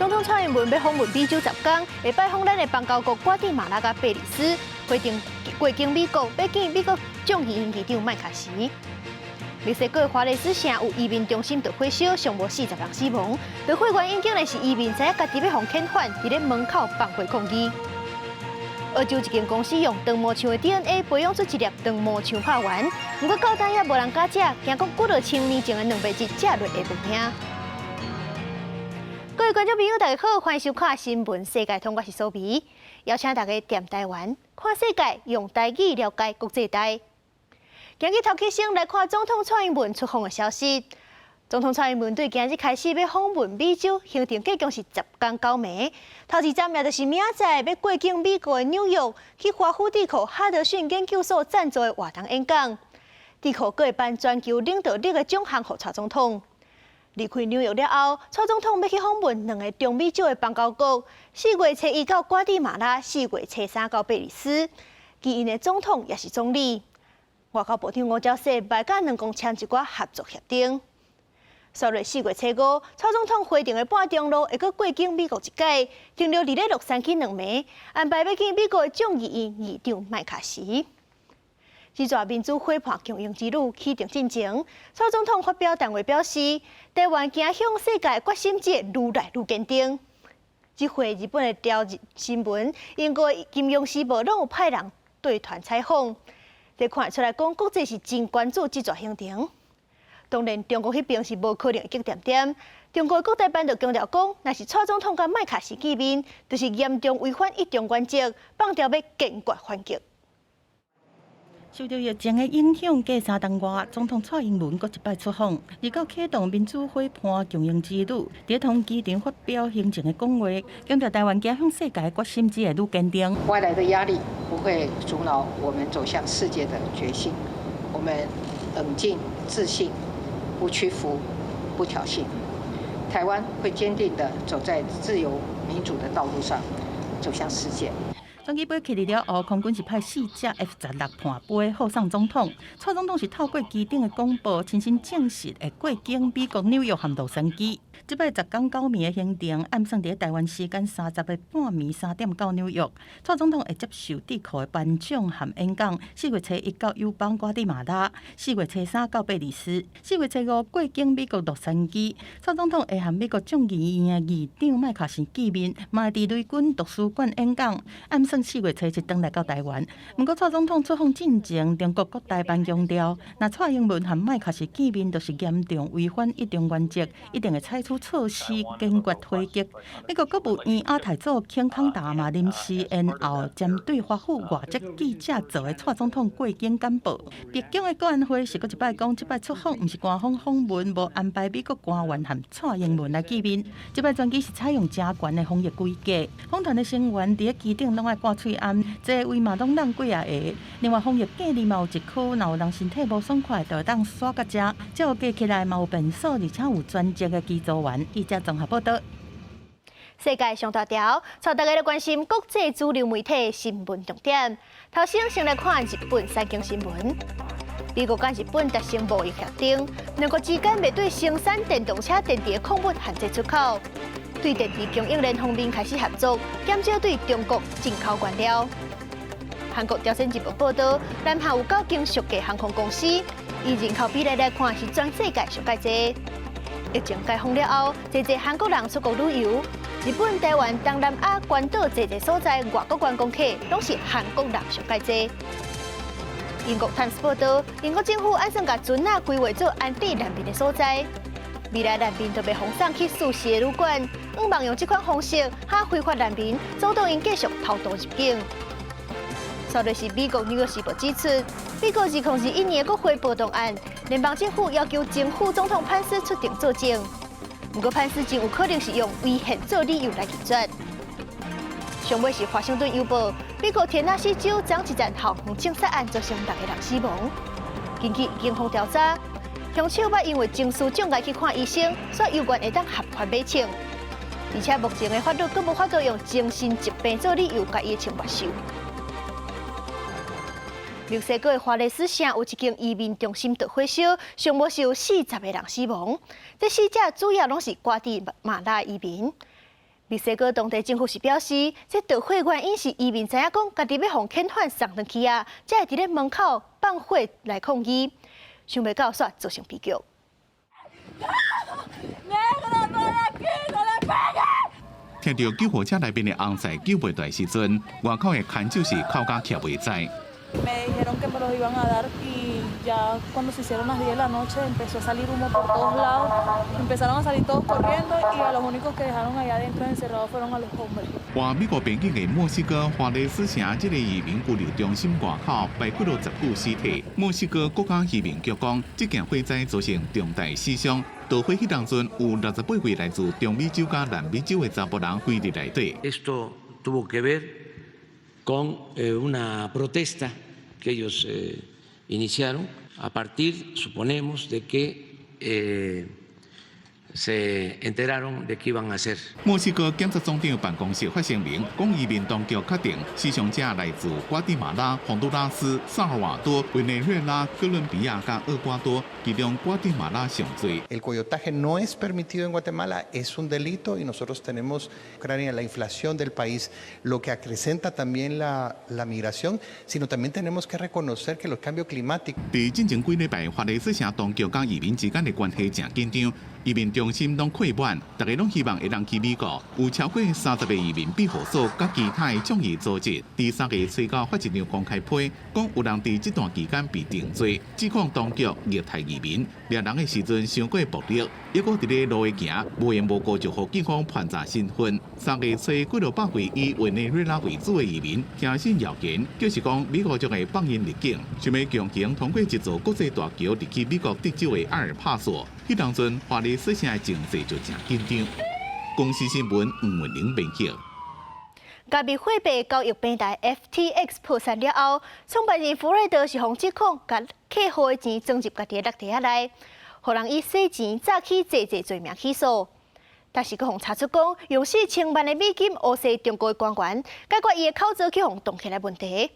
總統蔡英文欲訪問美洲10工，會拜訪咱的邦交國瓜地馬拉佮貝里斯，回程過境美國，欲見美國眾議院議長麥卡錫。墨西哥華雷斯城有移民中心著火燒，上無40人死亡。著火原因竟然是移民知影家己欲予遣返，佇咧門口放火抗議。澳洲一間公司用長毛象的 DNA 培養出一粒長毛象拍丸，毋過到今也無人敢食，驚講幾落千年前的蛋白質食落會無命。各位觀眾朋友，大家好，歡迎收看《新聞世界通》，我是蘇比，邀請大家踮台灣看世界，用台語了解國際大。今日頭起先來看總統蔡英文出訪的消息。總統蔡英文對今日開始欲訪問美洲，行程計共是10工9暝。頭一站也就是明仔載欲過境美國的紐約，去華府智庫哈德遜研究所贊助的活動演講。智庫閣會頒全球領導力的獎項予蔡總統。離開紐約了後，蔡總統欲去訪問兩个中美洲的邦交國。4月初一到瓜地馬拉，4月初三到貝里斯。見𪜶的總統抑是總理。外交部長吳釗燮嘛佮兩國簽一寡合作協定。煞落4月初五，蔡總統回程的半中路會閣過境美國一擺，停留佇咧洛杉磯2暝，安排欲見美國的眾議院議長麥卡錫。這逝民主伙伴共榮之旅啟程進前，蔡總統發表談話表示，台灣走向世界決心會愈來愈堅定。這回日本的朝日新聞、英國的金融時報攏有派人對團採訪，這看出來講，國際是真關注這逝行程。當然，中國彼邊是無可能會激恬恬。中國國台辦就強調講，若是蔡總統佮麥卡錫見面，就是嚴重違反一中原則，放調欲堅決反擊。受著疫情的影響，過3冬外，總統蔡英文閣一擺出訪，二九啟動民主伙伴共榮之旅，佇桃園機場發表行前的講話，強調台灣走向世界的決心只會愈堅定。外來的壓力不會阻撓我們走向世界的決心，我們冷靜自信，不屈服，不挑釁，台灣會堅定地走在自由民主的道路上，走向世界。專機飛起了後，空軍是派四架 F-16叛飛護送總統。蔡總統是透過機頂的廣播，親身證實會過境美國紐約和洛杉磯。這擺10工9暝的行程，按算佇台灣時間30日半暝3點到紐約。蔡總統會接受智庫的頒獎和演講。4月初一到友邦瓜地馬拉，4月初三到貝里斯，4月初五過境美國洛杉磯。蔡總統會和美國眾議院的議長麥卡錫見面，嘛會佇雷軍圖書館演講。按算4月初七轉來到台灣。毋過蔡總統出訪進前，中國國台辦強調，若蔡英文和麥卡錫見面，就是嚴重違反一中原則，一定會採取措施堅決回擊。美國國務院亞太組卿康達嘛臨時延後針對華府外籍記者做的蔡總統過境簡報。白宮的國安會是閣一擺講，這擺出訪毋是官方訪問，無安排美國官員和蔡英文來見面。這擺專機是採用誠懸的防疫規格，訪團的成員佇咧機頂攏愛掛喙罨，座位嘛攏讓幾仔个。另外防疫隔離嘛有一區，若有人身體無爽快，就會當徙到遮，照計起來嘛有便所，而且有專職的機組員。記者綜合報導。世界上大條，帶大家來關心國際主流媒體新聞重點。頭先先來看日本產經新聞。美國佮日本達成貿易協定，兩國之間袂對生產電動車電池的礦物限制出口，對電池供應鏈方面開始合作，減少對中國進口原料。韓國朝鮮日報報導，南韓有九間屬價航空公司，以人口比例來看，是全世界上蓋濟。疫情解封了後，濟濟韓國人出國旅遊，日本、台灣、東南亞、關島濟濟所在，外國觀光客攏是韓國人上蓋濟。英國《泰晤士報》報導，英國政府按算共船仔規劃做安置難民的所在，未來難民就袂予送去舒適的旅館，向望用這款方式，嚇非法難民阻擋𪜶繼續偷渡入境。煞落是美國《紐約時報》指出，美國2021年國會暴動案，聯邦政府要求前副總統潘斯出庭作證，毋過潘斯真有可能是用違憲做理由來拒絕。上尾是華盛頓郵報，美國田納西州昨一件校園槍殺案造成六个人死亡。根據警方調查，兇手捌因為情緒障礙去看醫生，所以猶原會當合法買槍，而且目前的法律閣無法度用精神疾病做理由，共伊的槍沒收。墨西哥的華雷斯城有一間移民中心著火燒，上無是有40個人死亡。這死者主要攏是瓜地馬拉移民。墨西哥當地政府是表示，這著火原因是移民知影講家己欲予遣返送轉去啊，才會佇咧門口放火來抗議，想袂到煞造成悲劇。聽著救護車內面的尪仔救袂斷時陣，外口的牽手是哭甲徛袂知。 Me dijeron que me los iban a dar y ya cuando se hicieron las 10 de la noche empezó a salir humo por todos lados, empezaron a salir todos corriendo y a los únicos que dejaron allá adentro encerrados fueron a los hombres. 倚美國邊境的墨西哥華雷斯城這个移民拘留中心外口擺幾落十具屍體。墨西哥國家移民局講，這件火災造成重大死傷。著火彼當陣有68位來自中美洲佮南美洲的查埔人關佇內底。 Esto tuvo que ver con una protesta que ellos iniciaron a partir, suponemos, de que se enteraron de que iban a hacer。墨西哥檢察總長辦公室發聲明，講移民當局確定死傷者來自瓜地馬拉、洪都拉斯、薩爾瓦多、委內瑞拉、哥倫比亞佮厄瓜多，其中瓜地馬拉上濟。 El coyotaje no es permitido en Guatemala, es un delito y nosotros tenemos Ucrania, la inflación del país, lo que acrecenta también la migración, sino también tenemos que reconocer que los cambios climáticos。佇進前幾禮拜，華雷斯城當局佮移民之間的關係誠緊張，移民中心攏客滿，大家攏希望會當去美國。有超過30個移民庇護所佮其他的倡議組織，佇三月初九發一張公開批，講有人佇這段期間被定罪，指控當局虐待移民，掠人的時陣傷過暴力，抑閣佇咧路下行，無緣無故就予警方盤查身份。三月初幾落百位以委內瑞拉為主的移民，聽信謠言，就是講美國將會放𪜶入境，想欲強行通過一座國際大橋入去美國德州的阿爾帕索。彼當陣，華雷斯城的情勢就誠緊張。公視新聞黃文玲編輯。加密貨幣交易平台 FTX 破產了後，創辦人弗瑞德是予指控，共客戶的錢裝入家己的落袋仔內，予人以洗錢、詐欺濟濟罪名起訴。但是閣予查出講，用4000萬的美金烏洗中國的官員，解決伊的口座去予凍起來問題。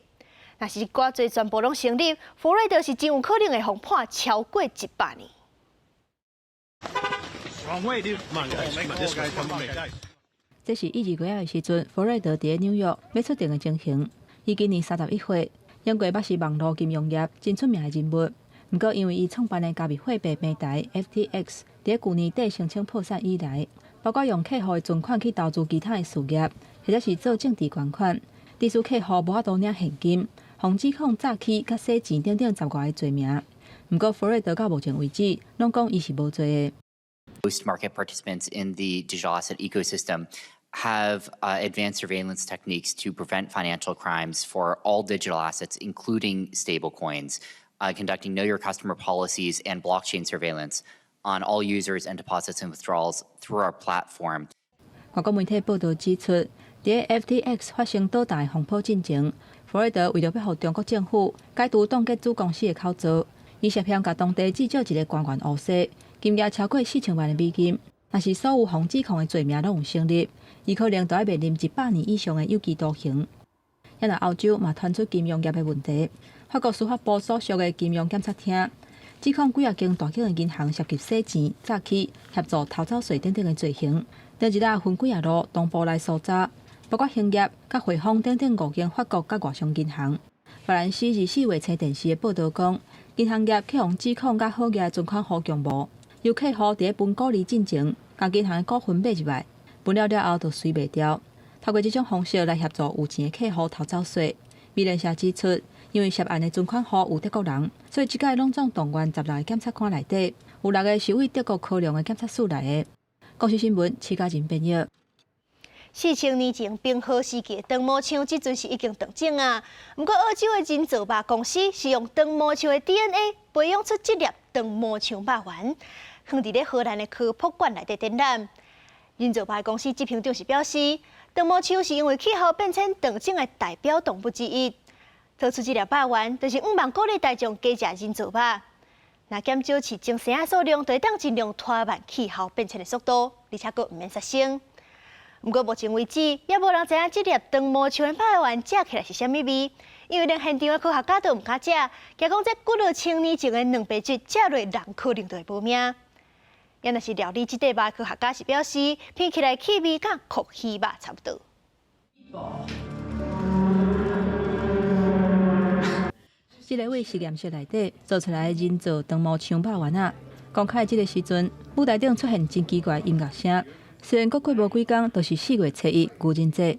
若是這罪全部攏成立，弗瑞德是真有可能會予判超過100年。 Wrong way, dude. Come on, guys. Come on, this way. Come on, guys. 這是伊二月仔的時陣，弗瑞德佇咧紐約欲出庭的情形。伊今年31歲，英國捌是網路金融業真出名的人物。毋過，因為伊創辦的加密貨幣平台 FTX 佇咧舊年底申請破產以來，包括用客戶的存款去投資其他的事業，或者是做政治捐款，致使客戶無法度領現金，予指控詐欺佮洗錢等等十外个罪名。毋過，弗瑞德到目前為止，攏講伊是無罪的。 Most market participants in the digital asset ecosystem have advanced surveillance techniques to prevent financial crimes for all digital assets, including stablecoins, conducting know your customer policies and blockchain surveillance on all users and deposits and withdrawals through our platform. 外國媒體報導指出，佇 FTX 發生倒彈的風波進前，弗瑞德為著欲予中國政府解除凍結子公司的口座，伊涉嫌共當地至少一个官員烏洗，金額超過4000萬的美金。若是所有予指控的罪名攏有成立，伊可能就愛面臨100年以上的有期徒刑。啊若歐洲嘛傳出金融業的問題，法國司法部所屬的金融檢察廳指控幾仔間大型的銀行涉及洗錢、詐欺、協助逃走稅等等的罪行。頂一日分幾仔路同步來搜查，包括興業、佮匯豐等等五間法國佮外商銀行。法蘭西24月初電視的報導講，銀行業去予指控佮好額存款戶共謀，由客戶佇咧分股利進前，共銀行的股份買入來，分了了後就隨賣掉，透過這種方式來協助有錢的客戶逃走稅。美聯社指出，因為涉案的存款戶有德國人，所以這擺攏總動員16個檢察官內底，有六个是為德國科隆的檢察署來的。公視新聞，徐嘉仁編譯。4000年前冰河時期的長毛象，這陣是已經斷種啊。毋過澳洲的人造肉公司是用長毛象的 DNA 培養出這粒長毛象肉丸，放佇咧荷蘭的科普館內底展覽。人造肉公司執行長是表示，長毛象是因為氣候變遷斷種的代表動物之一。做出這粒肉丸，就是向望鼓勵大眾加食人造肉。若減少飼精生仔數量，就會當盡量拖慢氣候變遷的速度，而且閣毋免殺生。毋過目前為止，猶無人知影這粒長毛象的肉丸食起來是啥物味，因為連現場的科學家都毋敢食，驚講這幾落千年前的蛋白質食落人可能就會無命。也若是料理這塊肉，科學家是表示，聞起來氣味佮蛞蝓肉差不多。這个佇實驗室內底做出來人造長毛象肉丸仔，公開這个時陣，舞台頂出現真奇怪音樂聲。雖然閣過無幾工，就是4月初1愚人節，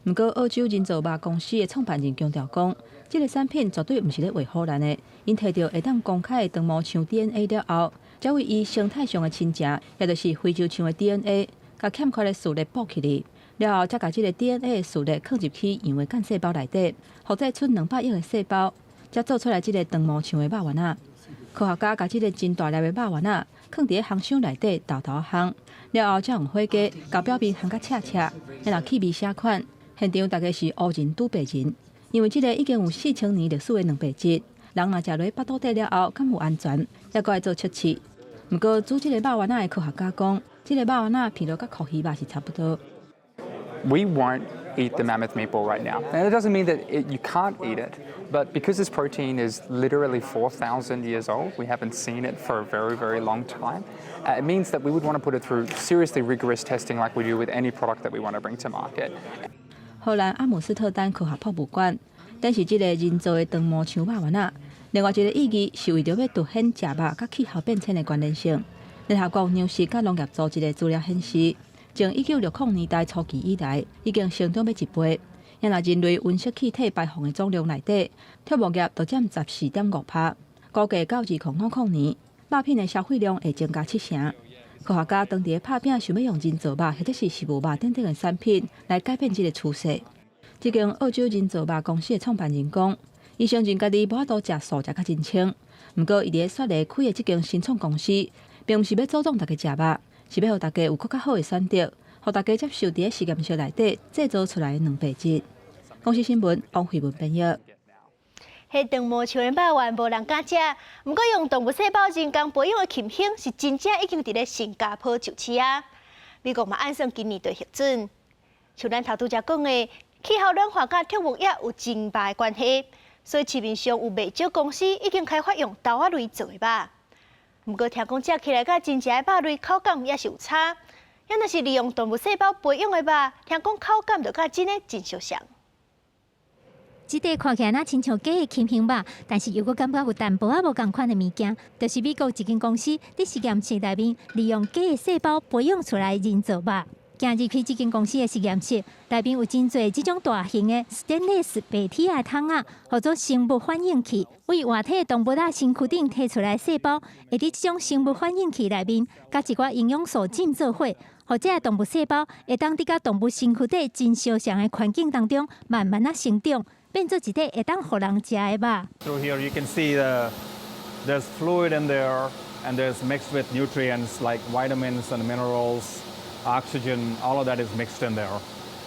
毋過澳洲人造肉公司的創辦人強調講，這个產品絕對毋是咧畫唬爛的。𪜶提著會當公開的長毛象 DNA 了後，才為伊生態上的親情，也就是非洲象的 DNA，共欠缺的序列補起來。了後，才共這个 DNA 的序列囥入去羊的幹細胞內底，複製出200億个細胞，才做出來這个長毛象的肉丸仔。科學家共這个真大粒的肉丸仔，囥佇咧烘箱內底沓沓烘，了後才用火雞共表面烘甲赤赤，然後氣味寫款。現場大家是烏人拄白人，因為這个已經有4000年歷史的蛋白質，人若食落腹肚底了後，敢有安全？猶閣愛做測試。毋過煮這个肉丸仔的科學家講，這个肉丸仔聞落佮蛞蝓肉是差不多。 We won't eat the mammoth meatball right now. And it doesn't mean that you can't eat it, but because this protein is literally 4,000 years old, we haven't seen it for a very, very long time. It means that we would want to put it through seriously rigorous testing like we do with any product that we want to bring to market. 荷蘭阿姆斯特丹科學博物館展示這个人造的長毛象肉丸仔。另外一个意義是為著欲凸顯食肉佮氣候變遷的關聯性。聯合國糧食佮農業組織的資料顯示，從1960年代初期以來，已經成長欲一倍。若人類溫室氣體排放的總量內底，畜牧業就佔14.5%。估計到2050年，肉品的消費量會增加七成。科學家當佇咧拍拚，想欲用人造肉或者是食物肉等等的產品來改變這个趨勢。這間澳洲人造肉公司的創辦人講，伊承認家己無法度食素食較真清，毋過伊佇咧雪梨開的這間新創公司，並毋是欲阻擋大家食肉，是欲予大家有閣較好的選擇，予大家接受佇咧實驗室內底製造出來的蛋白質。公視新聞王慧文編譯。彼長毛象的肉丸無人敢食，毋過用動物細胞人工培養的禽胸是真正已經佇咧新加坡上市啊！美國嘛按算今年就核准。像咱頭拄才講的，氣候暖化佮畜牧業有真大的關係，所以市面上有袂少公司已經開發用豆仔類做的肉。毋過聽講食起來佮真正的肉類口感也是有差，也若是利用動物細胞培養的肉，聽講口感就佮真的真相像。這塊看起來若親像假的禽胸肉，但是又閣感覺有淡薄仔無仝款的物件，就是美國一間公司佇實驗室內面利用假的細胞培養出來人造肉。行入去這間公司的實驗室，內面有真濟這種大型的 stainless 白鐵的桶仔，號做生物反應器。為活體動物仔身軀頂提出來細胞，會佇這種生物反應器內面，佮一寡營養素浸做伙，予這个動物細胞會當佇佮動物身軀底真相像的環境當中，慢慢仔成長，變做一塊會當予人食的肉。 Through here you can see there's fluid in there and there's mixed with nutrients like vitamins and minerals, oxygen, all of that is mixed in there.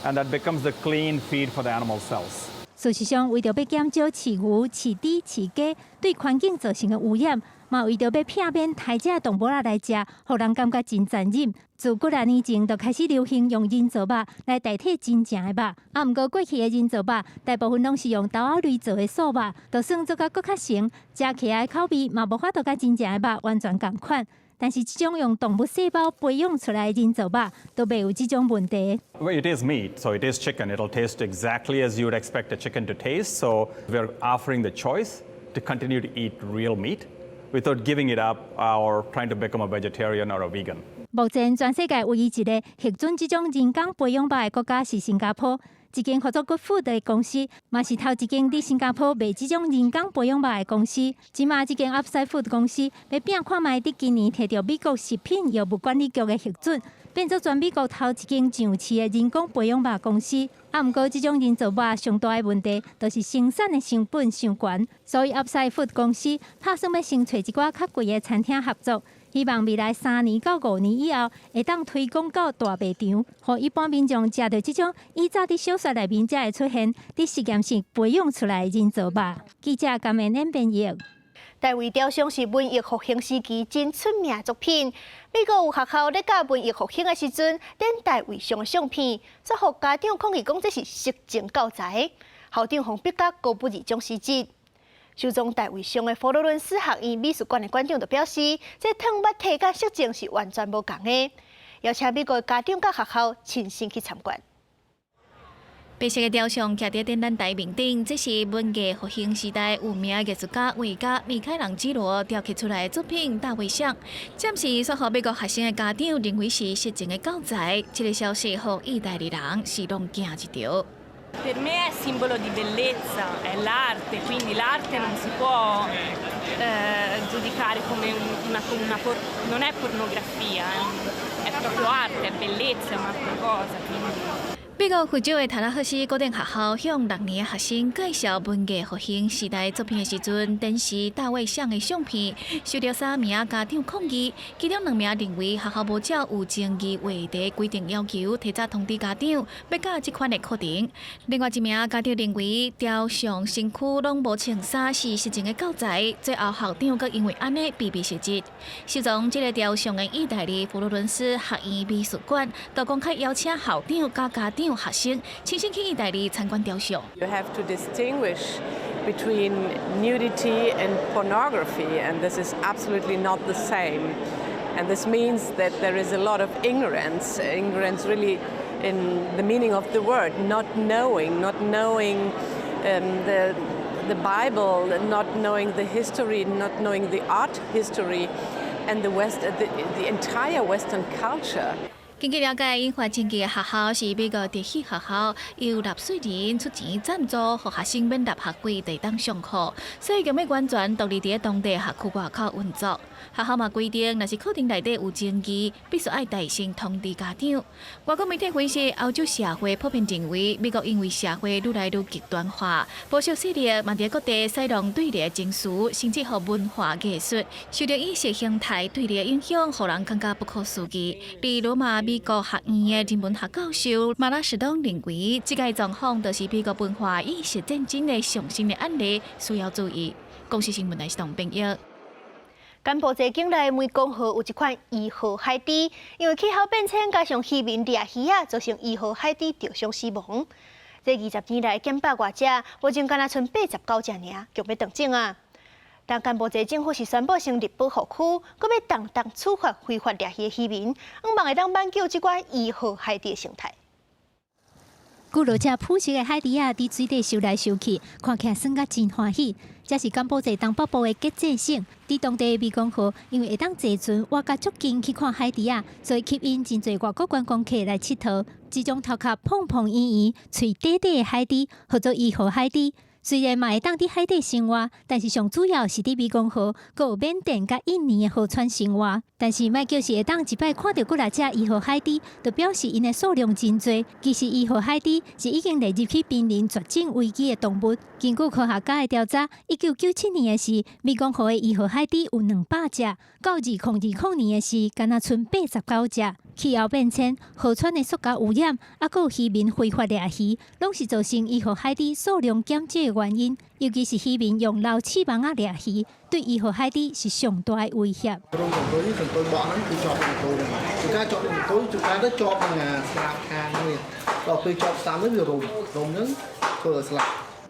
And that becomes the clean feed for the animal cells. 事實上，為著欲減少飼牛、飼豬、飼雞對環境造成的污染，嘛為著欲避免刣這動物仔來食，予人感覺真殘忍。自幾若年前就開始流行用人造肉來代替真正的肉。啊，毋過過去的人造肉大部分攏是用豆仔類做的素肉，就算做甲閣較成，食起來口味嘛無法度佮真正的肉完全仝款。但是這種用動物細胞培養出來的人造肉，都袂有這種問題。 Well, it is meat, so it is chicken. It'll taste exactly as you would expect a chicken to taste. So we're offering the choice to continue to eat real meat without giving it up or trying to become a vegetarian or a vegan. 目前全世界唯一一個核准這種人工培養肉的國家是新加坡。一間號做 Good Food 的公司，嘛是頭一間佇新加坡賣這種人工培養肉的公司。這馬這間 Upside Food 公司欲拚看覓佇今年提著美國食品藥物管理局的核准，變做全美國頭一間上市的人工培養肉公司。啊，毋過這種人造肉上大的問題，就是生產的成本傷懸，所以 Upside Food 公司拍算欲先揣一寡較貴的餐廳合作。希望未來3年到5年以後，會當推廣到大賣場，予一般民眾食著這種以早佇小說內面才會出現，佇實驗室培養出來的人造肉。記者甘明演編譯。大衛雕像是文藝復興時期真出名作品。美國有學校咧教文藝復興的時陣，展大衛像的相片，煞予家長抗議講這是色情教材。校長予逼甲高不二種失職。收藏大衛像的佛羅倫斯學院美術館的館長就表示，這燙目體佮色情是完全無仝的。邀請美國家長佮學校親身去參觀。白色的雕像徛佇展覽台面頂，這是文藝復興時代有名藝術家畫家米開朗基羅雕刻出來的作品《大衛像》。暫時煞予美國學生的家長認為是色情的教材。這個消息予意大利人是攏驚一趒。 Per me è simbolo di bellezza, è l'arte, quindi l'arte non si può giudicare come una, non è pornografia, è proprio arte, è bellezza, è un'altra cosa. Quindi. 美國佛州的塔拉赫西高等學校向六年學生介紹文藝復興時代作品的時陣，展示大衛像的相片，受到三名家長抗議，其中兩名認為學校無照有爭議話題規定要求，提早通知家長欲教這款的課程。另外一名家長認為雕像身軀攏無穿衫是色情的教材，最後校長閣因為按呢被辭職。收藏這個雕像的意大利佛羅倫斯學院美術館，都公開邀請校長佮家長、學生親身去意大利參觀雕像。 You have to distinguish between nudity and pornography, and this is absolutely not the same. And this means that there is a lot of ignorance, ignorance really in the meaning of the word, not knowing the Bible, not knowing the history, not knowing the art history, and the entire Western culture. 根據了解，引發爭議的學校是美國特許學校，由納稅人出錢贊助，予學生免納學費就會當上課，所以欲完全獨立佇當地學區外口運作。學校嘛規定，若是課程內底有爭議，必須愛代先通知家長。外國媒體分析，歐洲社會普遍認為，美國因為社會愈來愈極端化，保守勢力嘛佇各地使用對立情緒，甚至予文化藝術受著意識形態對立的影響，予人感覺不可思議。佇羅馬美國學院的人文學教授馬拉什東認為，這個狀況就是美國文化意識戰爭的上新的案例，需要注意。公視新聞台是董編譯。柬埔寨境內湄公河有一款伊號海豬，因為氣候變遷加上漁民掠魚仔，造成伊號海豬著傷死亡。這20年來減百外隻，目前干焦賰89隻爾，強欲斷種啊！但柬埔寨政府是宣布成立保護區，閣欲重重處罰非法掠魚的漁民，向望會當挽救這款伊號海豬的生態。幾落隻樸實的海豬仔，佇水底泅來泅去，看起來耍甲真歡喜。這是柬埔寨東北部的吉濟省，佇當地的湄公河，因為會當坐船倚甲足近去看海豬仔，所以吸引真濟外國觀光客來𨑨迌。這種頭殼胖胖圓圓、喙短短的海豬，號做伊號海豬。雖然嘛會當佇海底生活，但是上主要是佇湄公河，閣有緬甸佮印尼的河川生活。但是莫叫是會當一擺看著幾若隻伊號海豬，就表示𪜶的數量真濟。其實伊號海豬是已經列入去瀕臨絕種危機的動物。根據科學家的調查，1997年的時，湄公河的伊號海豬有200隻，到2020年的時，干焦賰89隻。氣候變遷、河川的塑膠污染，抑閣有漁民非法掠魚，攏是造成伊號海豬數量減少的原因。尤其是漁民用撈刺網仔掠魚，對伊號海豬是上大的威脅。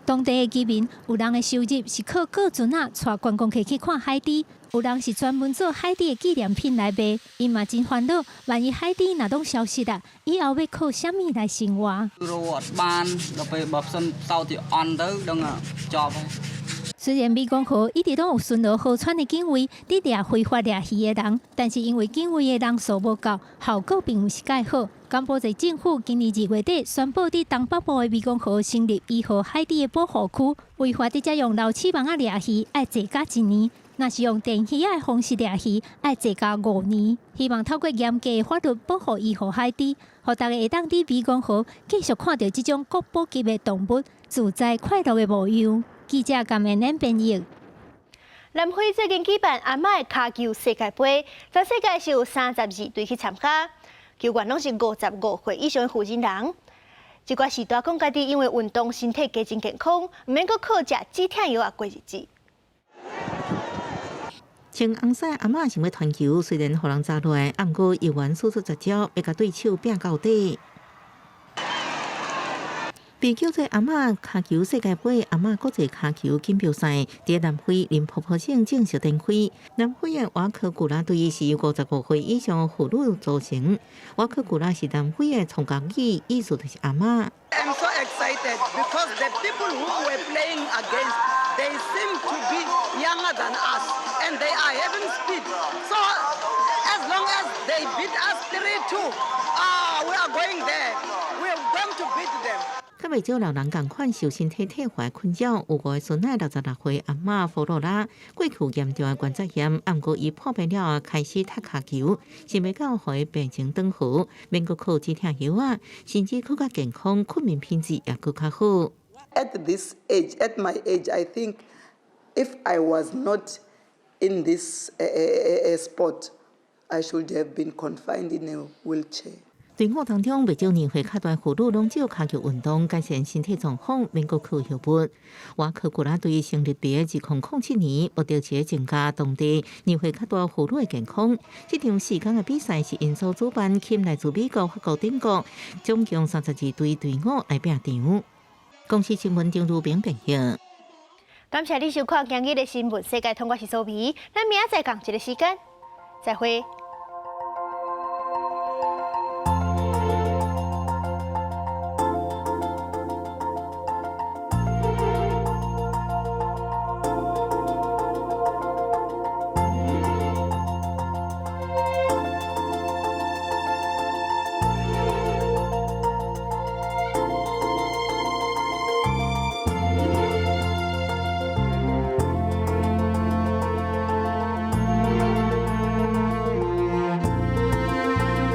當地的漁民有人的收入是靠過船仔帶觀光客去看海豬，有人是專門做海豬的紀念品來賣，𪜶嘛真煩惱，萬一海豬若攏消失啊，以後欲靠啥物來生活？雖然湄公河一直攏有巡邏河川的警衛，佇掠非法掠魚的人，但是因為警衛的人數無夠，效果並毋是蓋好。柬埔寨政府今年2月底宣布，佇東北部的湄公河成立伊號海豬的保護區，違法佇遮用撈刺網仔掠魚，愛坐監一年；若是用電魚仔的方式掠魚，愛坐監5年。希望透過嚴格的法律保護伊號海豬，予大家會當佇湄公河繼續看著這種國寶級的動物自在快樂的模樣。記者甘燕燕編譯。南非最近舉辦阿嬤的跤球世界盃，全世界是有32隊去參加，球員攏是55歲以上的婦人人。這寡序大講家己因為運動身體加真健康，毋免閣靠食止疼藥仔過日子。穿紅衫阿嬤想欲傳球，雖然予人砸落來，毋過猶原使出絕招，欲共對手拚到底。被叫做阿嬤跤球世界盃阿嬤國際跤球錦標賽，佇南非林波波省正式展開。南非的瓦克古拉隊是由55歲以上婦女組成。瓦克古拉是南非的創國語，意思就是阿嬤。 I'm so excited because the people who we're playing against, they seem to be younger than us and they are having speed. So as long as they beat us 3-2, ah, we are going there. We are going to beat them. 較袂少老人仝款受身體退化困擾，有五個孫仔66歲阿嬤弗洛拉，過去嚴重的關節炎，毋過伊破病了後開始踢跤球，想袂到予伊病情轉好，免閣靠止痛藥仔，甚至閣較健康，睏眠品質也閣較好。 At this age, at my age, I think if I was not in this sport, I should have been confined in a wheelchair. 隊伍當中，袂少年歲較大婦女攏藉跤球運動改善身體狀況，免閣靠藥物。瓦克古拉隊成立佇2007年，目的是增加當地年歲較大婦女的健康。這場4天的比賽是𪜶所主辦，吸引來自美國、法國等國，總共32隊隊伍來拼場。公視新聞張如平編譯。感謝你收看今日的新聞世界通，我是蘇美，咱明仔載仝一个時間，再會。